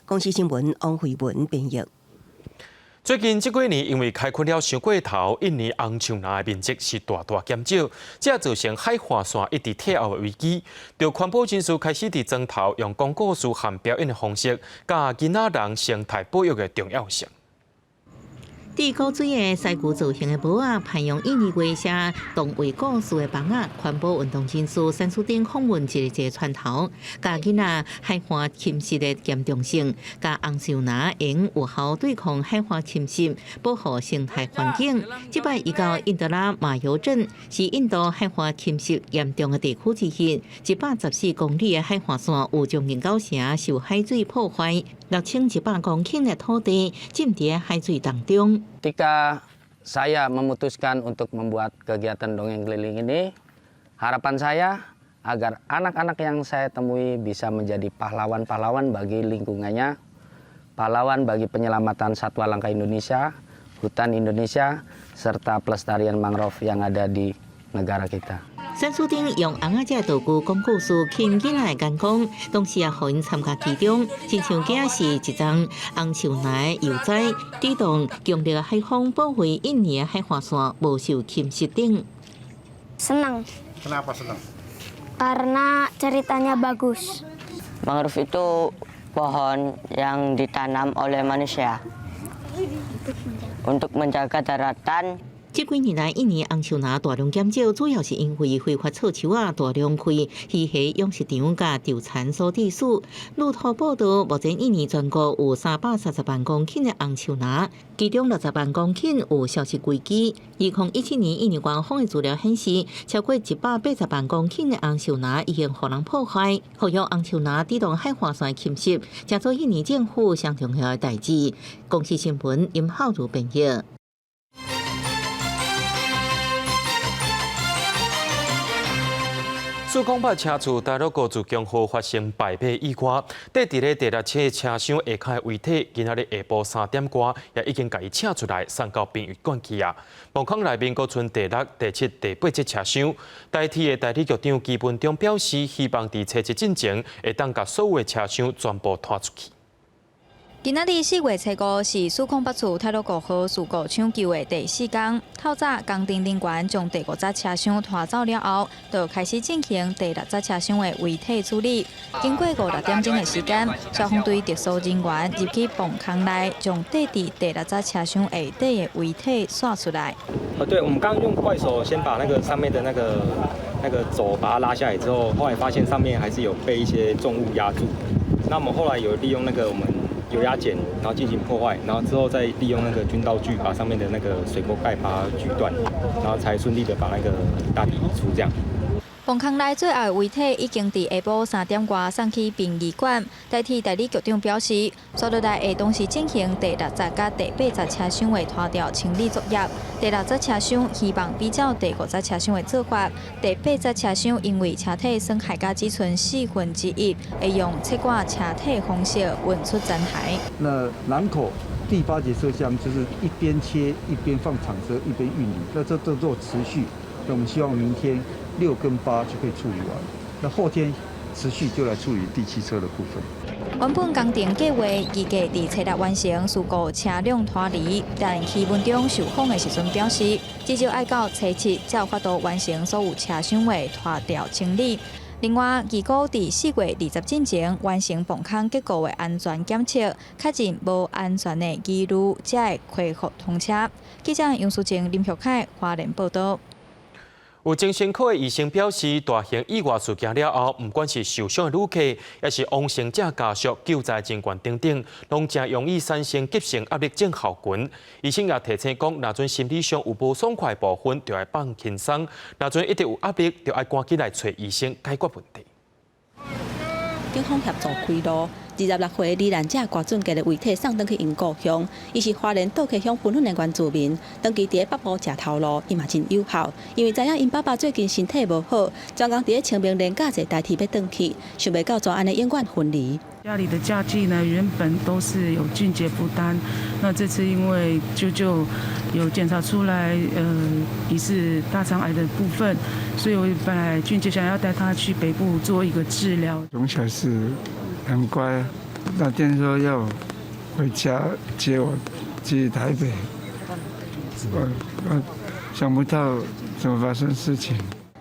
公視新聞王慧文編譯。最近這幾年，因為開墾了傷過頭，印尼紅樹林的面積是大大減少，這造成海岸線一直退後的危機。著環保人士開始佇莊頭用講故事和表演的方式，教囡仔人生態保育的重要性。佇古錐的犀牛造型的帽仔，攀用印尼話寫動畫故事的枋仔，環保運動人士陳書頂訪問一个一个村頭，教囡仔海岸侵蝕的嚴重性，教紅樹林用有效對抗海岸侵蝕，保護生態環境。這擺伊到印德拉馬尤鎮，是印度海岸侵蝕嚴重的地區之一，114公里的海岸線有將近九成受海水破壞，6100公頃的土地浸佇海水當中。 Ketika saya memutuskan untuk membuat kegiatan dongeng keliling ini, harapan saya agar anak-anak yang saya temui bisa menjadi pahlawan-pahlawan bagi lingkungannya, pahlawan bagi penyelamatan satwa langka Indonesia, hutan Indonesia, serta pelestarian mangrove yang ada di negara kita. 陳書頂用尪仔這道具講故事，吸引囡仔的眼光，同時也予𪜶參加其中。親像囝是一叢紅樹林的幼崽，主動強力海風保衛印尼的海岸線無受侵蝕等。 Senang. Kenapa senang? Karena ceritanya bagus. Mangrove itu pohon yang ditanam oleh manusia untuk menjaga daratan. 這幾年來，印尼紅樹林大量減少，主要是因為非法採樹仔大量開魚蝦養殖場佮柞蠶所致死。路透報道，目前印尼全國有330萬公頃的紅樹林，其中60萬公頃有消失危機。2017年，印尼官方的資料顯示，超過180萬公頃的紅樹林已經予人破壞，復育紅樹林抵擋海岸線侵蝕，成做印尼政府上重要的代誌。公視新聞林浩如編譯。四空八車處大陸高速公路發生敗馬意外，綴佇咧第六車車廂下跤的遺體，今仔日下晡3點外也已經共伊請出來送到殯儀館去啊。墓坑內面閣賰第六、第七、第八節車廂。台鐵的代理局長基文中表示，希望佇初七進前會當共所有的車廂全部拖出去。今仔日4月初5是四空八處太魯閣號事故搶救的第四工。透早工程人員將第五節車廂拖走了後，就開始進行第六節車廂的遺體處理。經過五六點鐘的時間，消防隊特搜人員入去墓坑內，將綴佇第六節車廂下底的遺體紲出來。對，我們剛剛用怪手先把那個上面的那個軸把它拉下來之後，後來發現上面還是有被一些重物壓住。那我們後來有利用那個我們油壓剪，然後進行破壞，然後之後再利用那個軍刀鋸把上面的那個水溝蓋把它鋸斷，然後才順利的把那個大體移出。這樣。墓坑內最後的遺體已經佇下晡3點外送去殯儀館。台鐵代理局長表示，紲落來會同時進行第六節佮第八節車廂的拖吊清理作業。第六節車廂希望比照第五節車廂的做法。第八節車廂因為車體損害甲只賰1/4，會用切割車體方式運出殘骸。那南口第八節車廂就是一邊切一邊放廠車一邊運離，那這動作持續，那我們希望明天6跟8就可以處理完，那後天持續就來處理第七車的部分。原本工程計劃預計佇初六完成事故車輛拖離，但徐文忠受訪的時陣表示，至少愛到初七才有法度完成所有車廂的拖吊清理。另外，預估佇4月20進前完成墓坑結構的安全檢測，確認無安全的疑慮，才會恢復通車。記者楊淑靜、林玉凱花蓮報道。有精神科的醫生表示，大型意外事件了後，毋管是受傷的旅客，抑是往生者家屬、救災人員等等，攏誠容易產生急性壓力症候群。醫生也提醒講，若陣心理上有無爽快的部分，就愛放輕鬆；若陣一直有壓力，就愛趕緊來揣醫生解決問題。警方協助開路，26歲罹難者郭俊傑的遺體送轉去𪜶故鄉。伊是花蓮倒溪鄉芬芬的原住民，長期佇咧北部食頭路，伊嘛真友好。因為知影𪜶爸爸最近身體無好，專工佇咧清明連假坐台鐵欲轉去，想袂到煞按呢永遠分離。家裡的家計呢，原本都是由俊傑負擔，那這次因為舅舅有檢查出來，疑似大腸癌的部分，所以我本來俊傑想要帶他去北部做一個治療。從小是很乖，那天說要回家接我去台北，我想不到怎麼發生事情。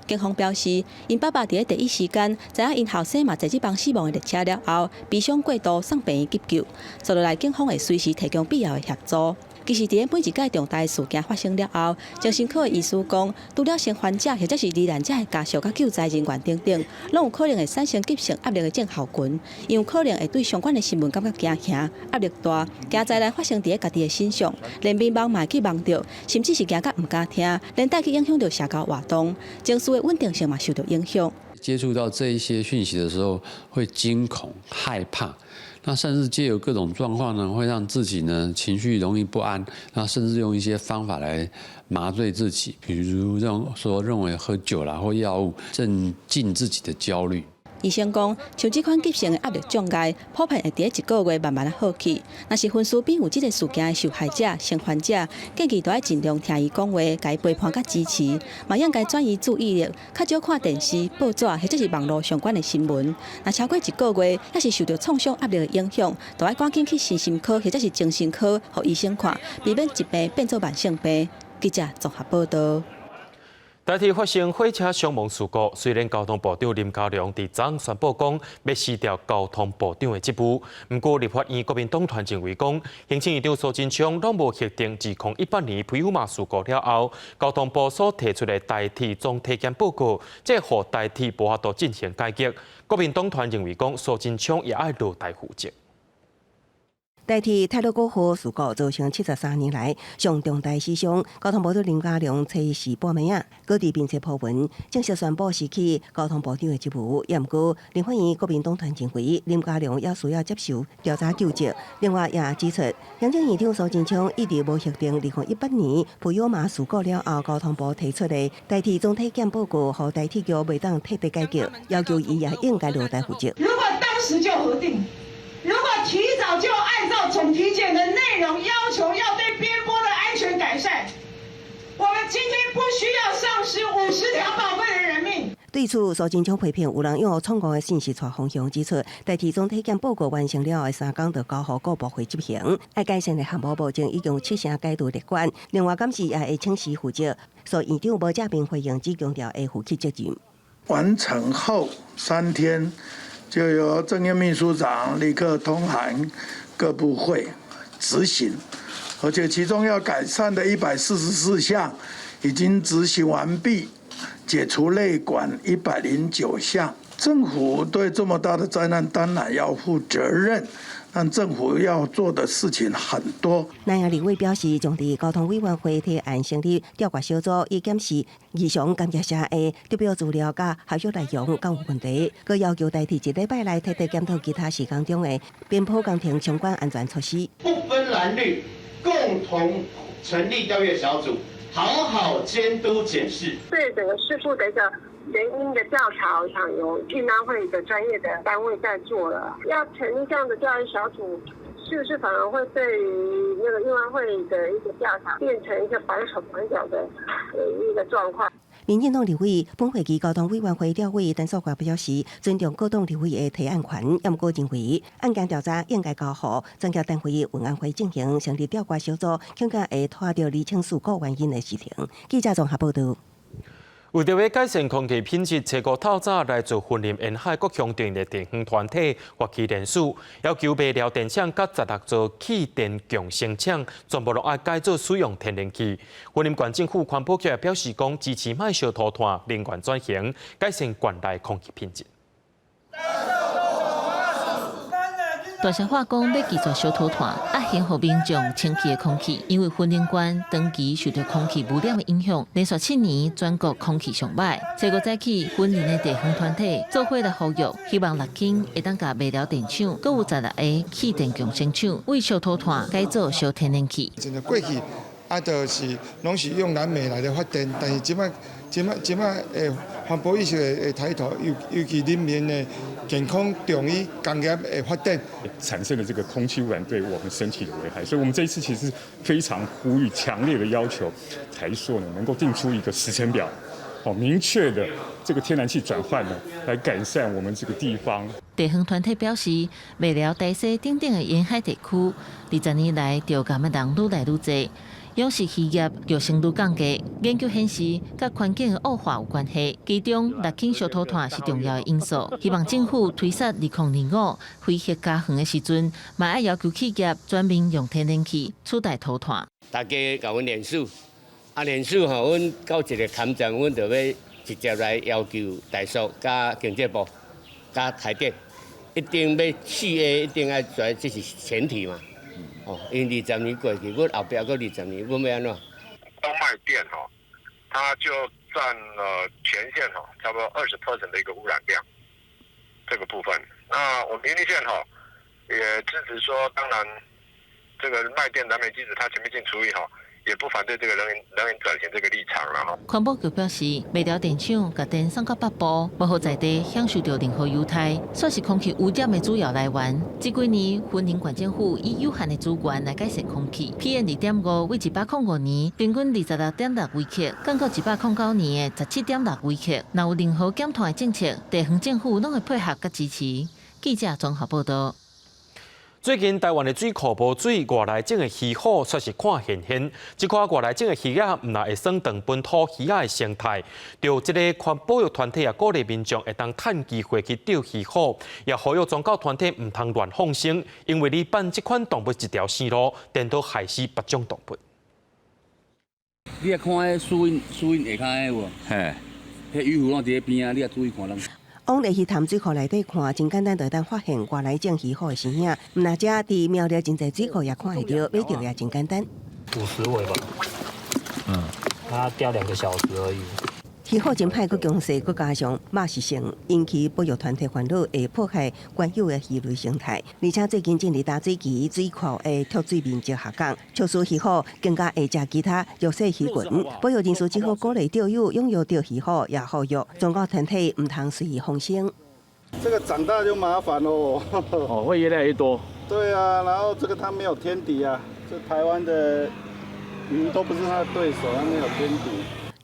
警方表示，𪜶爸爸佇咧第一時間知影𪜶後生嘛坐這班死亡的列車了後，悲傷過度送病院急救。紲落來，警方會隨時提供必要的協助。其實，佇咧每一屆重大事件發生了後，精神科的醫師講，除了生還者或者是罹難者的家屬佮救災人員等等，攏有可能會產生急性壓力的症候群，因有可能會對相關的新聞感覺驚嚇、壓力大，驚災難發生佇咧家己的身上，連眠夢嘛會去夢著，甚至是驚甲毋敢聽，連帶去影響著社交活動，情緒的穩定性嘛受著影響。接觸到這一些訊息的時候，會驚恐、害怕。那甚至藉由各種狀況呢，會讓自己呢情緒容易不安，那甚至用一些方法來麻醉自己，比如說認為喝酒啦或藥物鎮靜自己的焦慮。醫生講，像這款急性的壓力障礙，普遍會佇咧一個月慢慢仔好去。若是分屍邊有這個事件的受害者、生還者，建議都愛盡量聽伊講話，共伊陪伴佮支持，嘛應該轉移注意力，較少看電視、報紙或者是網路相關的新聞。若超過一個月，抑是受著創傷壓力的影響，就愛趕緊去身心科或者是精神科，予醫生看，避免疾病變做慢性病。記者綜合報道。台鐵發生火車傷亡事故，雖然交通部長林佳龍佇昨宣布講欲辭掉交通部長的職務，毋過立法院國民黨團認為講，行政院長蘇貞昌攏無核定2018年培悠瑪事故了後，交通部所提出的台鐵總體檢報告，這予台鐵無法度進行改革。國民黨團認為講，蘇貞昌也愛落台負責。台鐵太魯閣號事故造成73年來上重大死傷，交通部長林佳龍初四半暝仔，閣佇面冊 po 文正式宣布辭去交通部長的職務。也毋過，立法院國民黨團認為林佳龍也需要接受調查究責。另外也指出，行政院長蘇貞昌一直無核定2018年培悠瑪事故了後，交通部提出的台鐵總體檢報告，予台鐵局袂當徹底改革，要求伊也應該落台負責。如果當時就核定，如果提早就按照總體檢的內容要求，要對邊坡的安全改善，我們今天不需要喪失50條寶貴的人命。對此，蘇貞昌批評有人用錯誤的信息帶風向，指出台鐵總體檢報告完成了後的3工就交予各部會執行，愛改善的項目目前已經有七成解除列管。另外，監視也會請辭負責，蘇院長無正面回應，只強調會負起責任。完成後3天，就由政院秘書長立刻通函各部會執行，而且其中要改善的144項已經執行完畢，解除內管109項。政府對這麼大的災難當然要負責任，但政府要做的事情很多。南洋立委表示，將佇交通委員會提案成立調查小組，以檢視異常監測車的得表資料佮合約內容敢有問題，閣要求台鐵一禮拜內徹底檢討其他施工中的邊坡工程相關安全措施。不分藍綠，共同成立調閱小組，好好監督檢視。對整個事故的一個原因的調查，我想有運安會的專業的單位在做了。要成立這樣的調閱小組，是不是反而會對於那個運安會的一個調查變成一個綁手綁腳的一個狀況？民進黨立委本會期交通委員會召委陳素華表示，尊重各黨立委的提案權，也毋過認為案件調查應該交予專業單位運安會進行成立調查小組，更加會拖著釐清事故原因的事情。記者綜合報道。為著欲改善空氣品質，初五透早來自雲林沿海各鄉鎮的地方團體發起聯署，要求麥寮電廠佮16座氣電共生廠全部攏愛改做使用天然氣。雲林縣政府環保局也表示講，支持莫燒塗炭，能源轉型，改善縣內空氣品質。大聲話講欲拒絕燒塗炭，啊，還予民眾清氣的空氣，因為雲林縣長期受著空氣污染的影響，連續7年全國空氣上䆀。這個早起，雲林的地方團體做伙來呼籲，希望六間會當共麥寮電廠，閣有16个氣電共生廠，為燒塗炭改做燒天然氣。真正過去啊，就是攏是用燃煤來來發電，但是這擺這擺這擺的環保意識的抬頭，尤其人民的健康重於工業的發展，產生的這個空氣污染對我們身體的危害，所以我們這一次其實非常呼籲，強烈的要求台塑呢能夠定出一個時程表，好明確的這個天然氣轉換呢，來改善我們這個地方。地方團體表示，麥寮、大溪等等的沿海地區，20年來著癌的人愈來愈濟。養殖漁業肉性愈降低，研究顯示，佮環境惡化有關係，其中六輕燒塗炭是重要的因素。希望政府推實2025非核家園的時陣，嘛愛要求企業全面用天然氣取代塗炭。大家共阮聯署，啊聯署吼，阮到一个坎站，阮就欲直接來要求台塑佮經濟部佮台電，一定欲企業一定愛做，這是前提嘛。哦，因為20年過去，阮後壁閣20年，阮欲按怎？光賣電吼，它就佔了全縣吼，差不多20% 的一個污染量，這個部分。那我們雲林縣吼也支持說，當然這個賣電燃煤機組它全面性除役吼，也不反對這個能源轉型這個立場啦。吼。環保局表示，麥寮電廠共電送到北部，無予在地享受著任何優待，煞是空氣污染的主要來源。這幾年，雲林縣政府以有限的資源來改善空氣。PM 2.5為105年平均26.6微克，降到109年的17.6微克。若有任何減碳的政策，地方政府攏會配合佮支持。記者綜合報道。最近台灣的水庫無水，外來種的魚虎煞是看現現。這款外來種的魚仔，毋但會損斷本土魚仔的生態，著這個環保育團體也鼓勵民眾會當趁機會去釣魚虎，也呼籲宗教團體毋通亂放生，因為你放這款動物一條生路，顛倒害死別種動物。你來看彼樹蔭，樹蔭下跤彼有無？嘿，彼魚虎攏佇咧邊仔，你也注意看攏。往日魚潭水庫內底看，真簡單就會當發現外來種魚虎的身影。毋但遮佇苗栗真濟水庫也看會著，欲釣也真簡單。 50尾吧。它釣2個小時而已。魚虎真歹，閣強勢，閣加上肉食性，引起保育團體煩惱，會破壞原有的魚類生態。而且最近進入淡水期，水庫的脫水面積下降，促使魚虎更加會食其他弱勢魚群。保育人士只好鼓勵釣友踴躍釣魚虎，也呼籲宗教團體毋通隨意放生。這個長大就麻煩咯。哦，會越來越多。對啊，然後這個它沒有天敵啊，這台灣的魚都不是它的對手，它沒有天敵。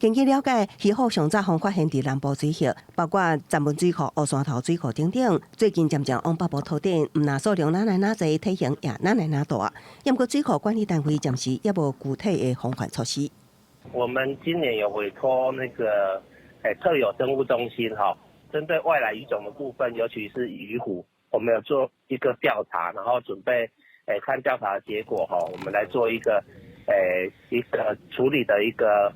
根據了解，魚虎上早予發現佇南部水域，包括顫文水庫、烏山頭水庫等等。最近漸漸往北部拓展，毋但數量愈來愈濟，體型也愈來愈大。毋過水庫管理單位暫時猶無具體的防範措施。我們今年有委託那個特有生物中心哈，針對外來魚種的部分，尤其是魚虎，我們有做一個調查，然後準備看調查的結果哈，我們來做一個處理的一個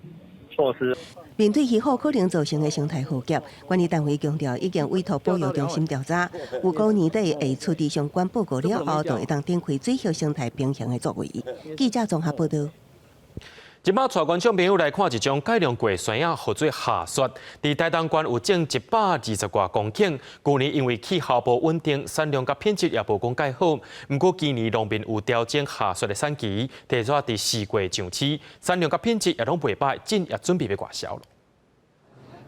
措施。面對魚虎可能造成的生態浩劫，管理單位強調已經委託保育中心調查，預估年底會出具相關報告了後，就會當展開水域生態平衡的作為。記者綜合報道。這擺帶觀眾朋友來看一種改良過山仔，號做夏雪。佇台東縣有種120外公頃，舊年因為氣候無穩定，產量佮品質也無講蓋好。毋過今年農民有調整夏雪的產期，提早佇4月上市，產量佮品質也攏袂䆀，正也準備欲外銷了。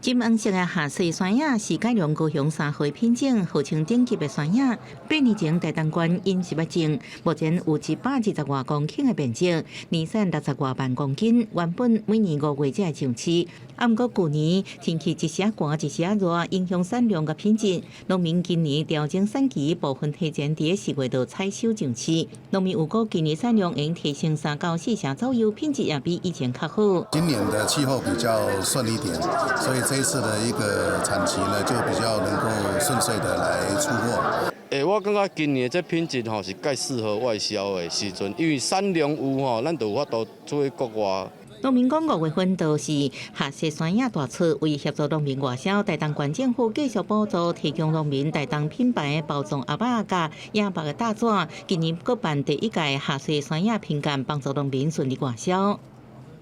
金黃色的夏雪山仔是改良高雄3號品種，號稱頂級的山仔。8年前台東縣𪜶是欲種，目前有120外公頃的面積，年產60外萬公斤。原本每年5月才會上市，啊，毋過舊年天氣一時寒一時熱，影響產量佮品質。農民今年調整產期，部分提前佇4月就採收上市。農民預估今年產量會提升3到4成左右，品質也比以前較好。今年的氣候比較順一點，所以這一次的一個產期呢，就比較能夠順遂的來出貨。我感覺今年這品質吼是較適合外銷的時陣，因為產量有吼，咱就有法度出去國外。農民講5月份就是夏雪山仔大出，為協助農民外銷，台東縣政府繼續補助提供農民台東品牌包裝盒仔佮野肉的袋紙。今年閣辦第一屆夏雪山仔評鑑，幫助農民順利外銷。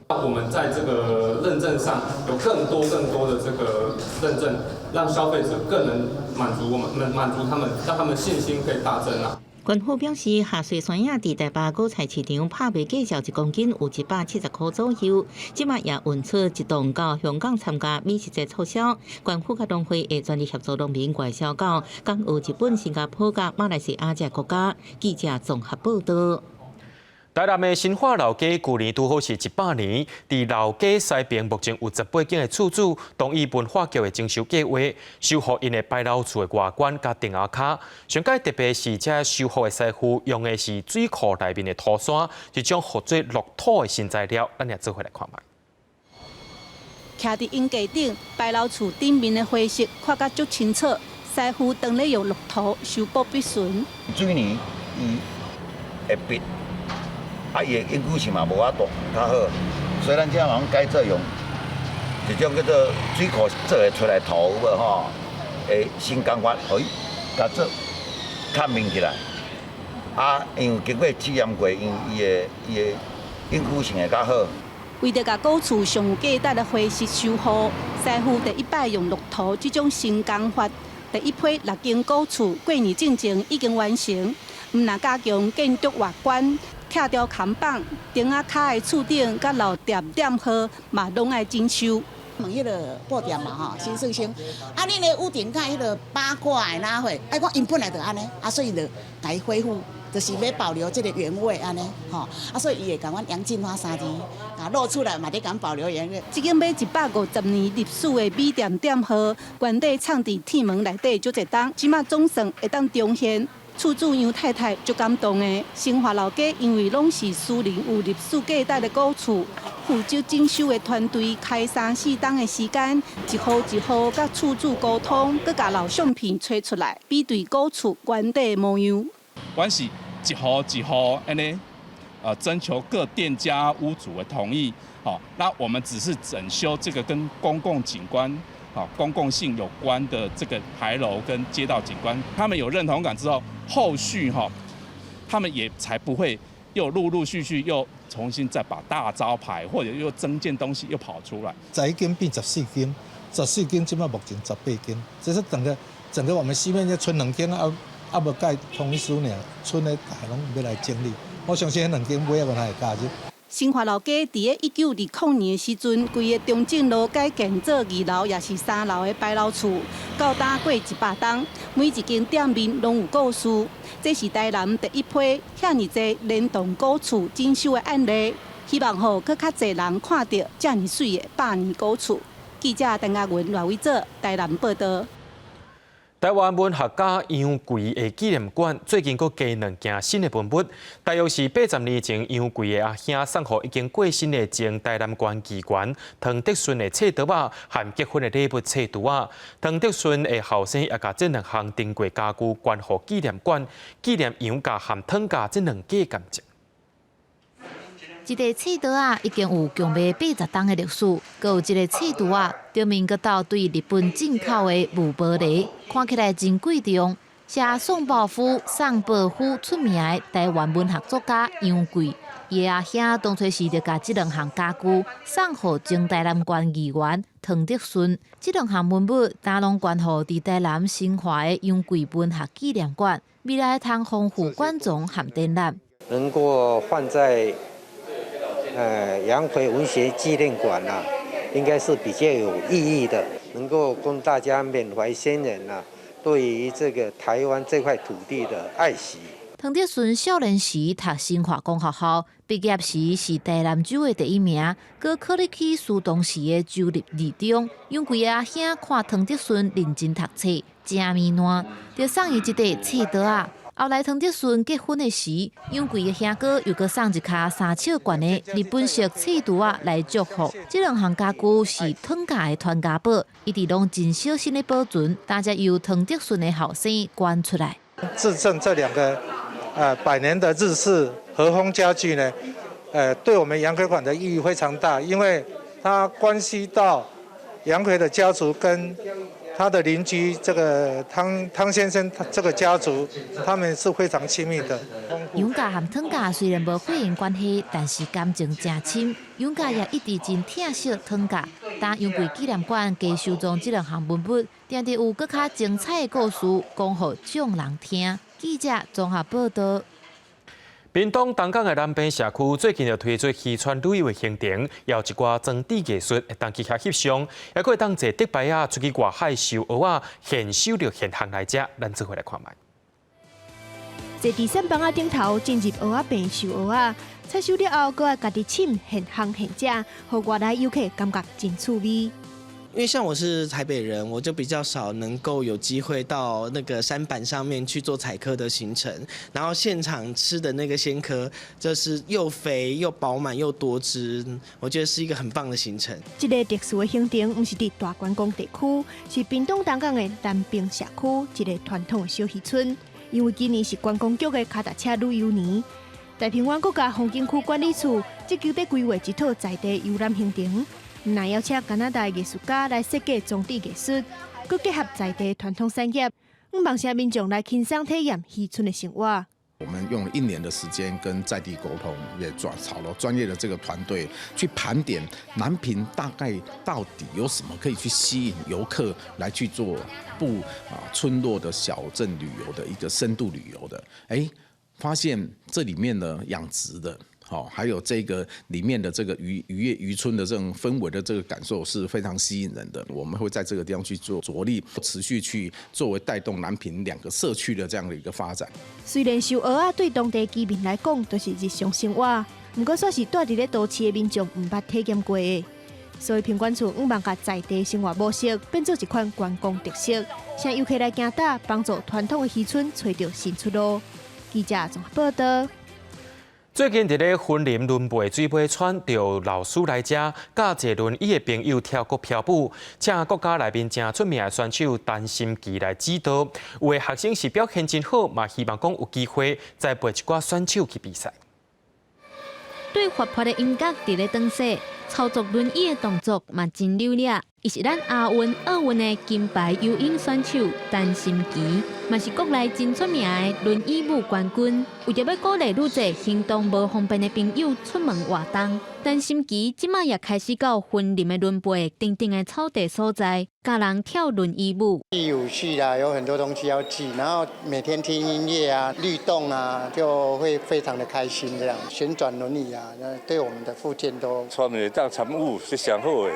我們在這個認證上有更多更多的這個認證，讓消費者更能滿足我們，滿足他們，讓他們信心可以大增啊。縣府表示，夏雪山仔佇台北果菜市場拍賣價數1公斤有170塊左右，這擺也運出一棟到香港參加美食節促銷。縣府佮農會會全力協助農民外銷到港澳、日本、新加坡佮馬來西亞這國家。記者綜合報道。台南的新化老街舊年拄好是100年，佇老街西邊目前有18間的厝主同意文化局的整修計畫，修復𪜶的牌樓厝的外觀佮頂仔跤。上蓋特別是這修復的師傅用的是水庫內面的土山，一種號做樂土的新材料。咱來做伙來看覓。徛佇鷹架頂，牌樓厝頂面的灰色看甲足清楚。師傅當咧用樂土修補筆順。水泥伊會變。啊，伊的永久性嘛無法度較好，所以咱這攏改做用一種叫做水庫做的出來土有無吼？的新工法，予伊共做較明起來。啊，因為經過試驗過，因為伊的永久性會較好。為著共古厝上有價值的灰色修復，師傅第一擺用樂土這種新工法，第一批六間古厝過年進前已經完成，毋但加強建築外觀。拆掉看板、頂仔跤的厝頂佮老店店號嘛，攏愛整修。問彼个布店嘛吼，新四星，啊，恁的屋頂蓋彼个八卦的哪貨？啊，講𪜶本來就按呢，啊，所以就共伊恢復，就是欲保留這个原味按呢，吼，啊，所以伊會共阮楊進發三字啊露出來嘛，咧共保留原味。這間買150年歷史的米店店號，原底藏佇鐵門內底足濟冬，這馬總算會當重現。厝主楊太太足感動的。新華老街因為攏是私人有歷史價值的古厝，負責整修的團隊開三四冬的時間，一戶一戶佮厝主溝通，閣共老相片揣出來，比對古厝原底模樣。阮是一戶一戶按呢，徵求各店家屋主的同意，好，那我們只是整修這個跟公共景觀、公共性有關的這個牌樓跟街道景觀，他們有認同感之後，後續哈，他們也才不會又陸陸續續又重新再把大招牌或者又增建東西又跑出來。11間變14間，14間這擺目前18間，這是整個整個我們西面這賰兩間啊，猶無蓋同意書爾，村的大攏欲來整理。我相信彼兩間尾仔會加入。新華老街佇咧1920年的時陣，規個中正路改建做二樓，抑是三樓的牌樓厝，到今過100冬，每一間店面攏有故事。這是台南第一批遐爾濟連棟古厝整修的案例，希望予閣較濟人看著遮爾媠的百年古厝。記者陳亞文、賴偉哲台南報導。台灣文學家楊貴的紀念館最近閣加兩件新的文物，大約是80年前楊貴的阿兄送予已經過身的前台南縣議員湯德順的冊桌仔和結婚的禮物冊櫥仔。湯德順的後生也共這兩項珍貴家具捐予紀念館，紀念楊家和湯家這兩家感情。這個冊桌仔已經有強欲80冬的歷史，閣有這個冊櫥仔，頂面閣鬥對日本進口的木玻璃，看起來真貴重。是宋寶夫、宋寶夫出名的台灣文學作家楊貴，伊的阿兄當初時就共這兩項家具送予前台南縣議員湯德順。這兩項文物，今攏捐予佇台南新華的楊貴文學紀念館，未來通豐富館藏和展覽。能夠放在楊逵文學紀念館啊，應該是比較有意義的，能夠供大家緬懷先人啊，對於這個台灣這塊土地的愛惜。湯德順少年時讀新華公學校，畢業時是台南州的第一名，閣考入去蘇東市的州立二中。楊貴阿兄看湯德順認真讀冊，誠物爛，就送伊一塊冊桌仔。後來湯德順結婚的時，楊貴的兄哥又閣送一跤3尺懸的日本式冊櫥仔來祝福。這兩項家具是湯家的傳家寶，一直攏真小心的保存，大家由湯德順的後生捐出來。致贈這兩個百年的日式和風家具呢，對我們楊逵館的意義非常大，因為它關係到楊逵的家族跟他的鄰居這個湯先生，這個家族，他們是非常親密的。楊家和湯家雖然無血緣關係，但是感情誠深。楊家也一直真疼惜湯家。當楊貴紀念館加收藏這兩項文物，定定有閣較精彩的故事講予眾人聽。記者綜合報導。屏東東港的南平社區最近就推出漁村旅遊的行程，有一寡裝置藝術會當去遐翕相，猶閣會當坐竹排仔出去外海收蚵仔，現收著現烘來食，咱做伙來看覓。坐佇舢舨仔頂頭進入蚵仔棚收蚵仔，採收了後，閣愛家己揤現烘現食，予外來遊客感覺真趣味。因為像我是台北人，我就比較少能夠有機會到那個舢舨上面去做採蚵的行程，然後現場吃的那個鮮蚵，就是又肥又飽滿又多汁，我覺得是一個很棒的行程。這個特殊的行程毋是佇大觀光地區，是屏東東港的南平社區一個傳統的小漁村。因為今年是觀光局的跤踏車旅遊年，大鵬灣國家風景區管理處積極佇規劃一套在地遊覽行程。若邀請加拿大藝術家來設計裝置藝術，閣結合在地傳統產業，向請民眾來輕鬆體驗漁村的生活。我們用了一年的時間跟在地溝通，也轉找了專業的這個團隊去盤點南平大概到底有什麼可以去吸引遊客來去做步村落的小鎮旅遊的一個深度旅遊的。哎，發現這裡面的養殖的。好，還有這個裡面的這個漁漁業漁村的這種氛圍的這個感受是非常吸引人的。我們會在這個地方去做着力，持續去作為帶動南平兩個社區的這樣的一個發展。雖然收蚵仔對當地居民來講都是日常生活，毋過煞是蹛佇咧都市的民眾毋捌體驗過的。所以品管處向望共在地生活模式變做一款觀光特色，請遊客來行搭，幫助傳統的漁村揣著新出路。記者綜合報導。最近佇咧雲林崙背水尾村，著老師來遮教坐輪椅的朋友跳國飄舞，請國家內面誠出名的選手陳心琪來指導。有的學生是表現真好，嘛希望講有機會再陪一寡選手去比賽。對活潑的音樂佇咧轉勢，操作輪椅的動作嘛真溜掠。伊是咱亞運、奧運的金牌游泳選手陳心琪，嘛是國內真出名的輪椅舞冠軍。為著欲鼓勵愈濟行動無方便的朋友出門活動，陳心琪這擺也開始到雲林的崙背等等的草地所在，教人跳輪椅舞。記舞序啦，有很多東西要記，然後每天聽音樂啊、律動啊，就會非常的開心。這樣旋轉輪椅啊，對我們的復健都。村民會當參與是上好的。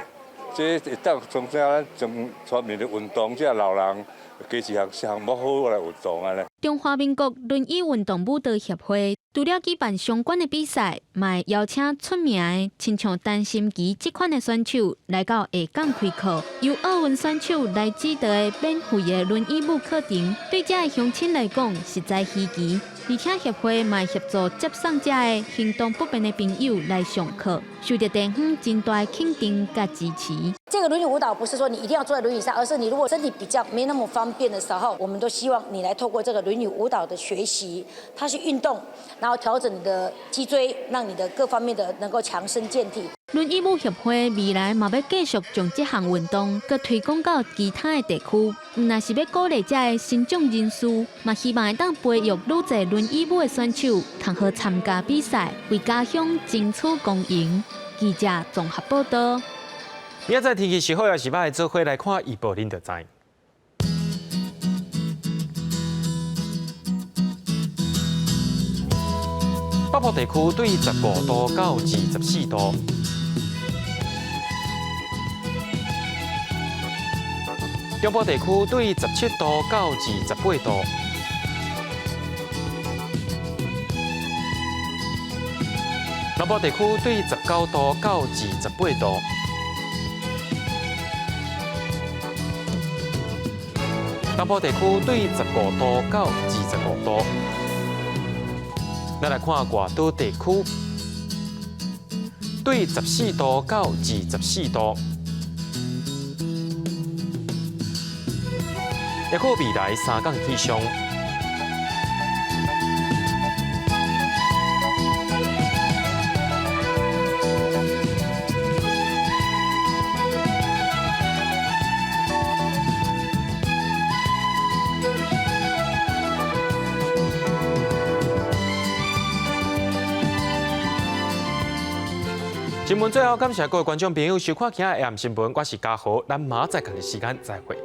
這會當增加咱全村民的運動，這老人加一項項目好來運動按呢。中華民國輪椅運動舞蹈協會除了舉辦相關的比賽，嘛會邀請出名的，親像陳心琪這款的選手來到下港開課，由奧運選手來指導的免費的輪椅舞課程，對遮的鄉親來講實在稀奇。而且協會嘛協助接送遮的行動不便的朋友來上課，受著地方真大的肯定佮支持。這個輪椅舞蹈不是說你一定要坐在輪椅上，而是你如果身體比較沒那麼方便的時候，我們都希望你來透過這個輪椅舞蹈的學習，它是運動，然後調整你的脊椎，讓你的各方面的能夠強身健體。輪椅舞協會未來嘛欲繼續將這項運動閣推廣到其他的地區，毋但是欲鼓勵遮的身障人士，嘛希望會當培育愈濟輪椅舞的選手，通好參加比賽，為家鄉爭取光榮。記者綜合報導。明仔載天氣是好抑是䆀，做伙來看預報，恁就知。北部地區對15度到24度。中部地區對17度到28度。南部地區對19度到28度。東部地區對15度到25度。咱來看外島地區，對14度到24度。抑閣未來三工氣象。新聞最後感謝各位觀眾朋友收看今仔下暗新聞，我是嘉豪，咱明仔載仝一時間再會。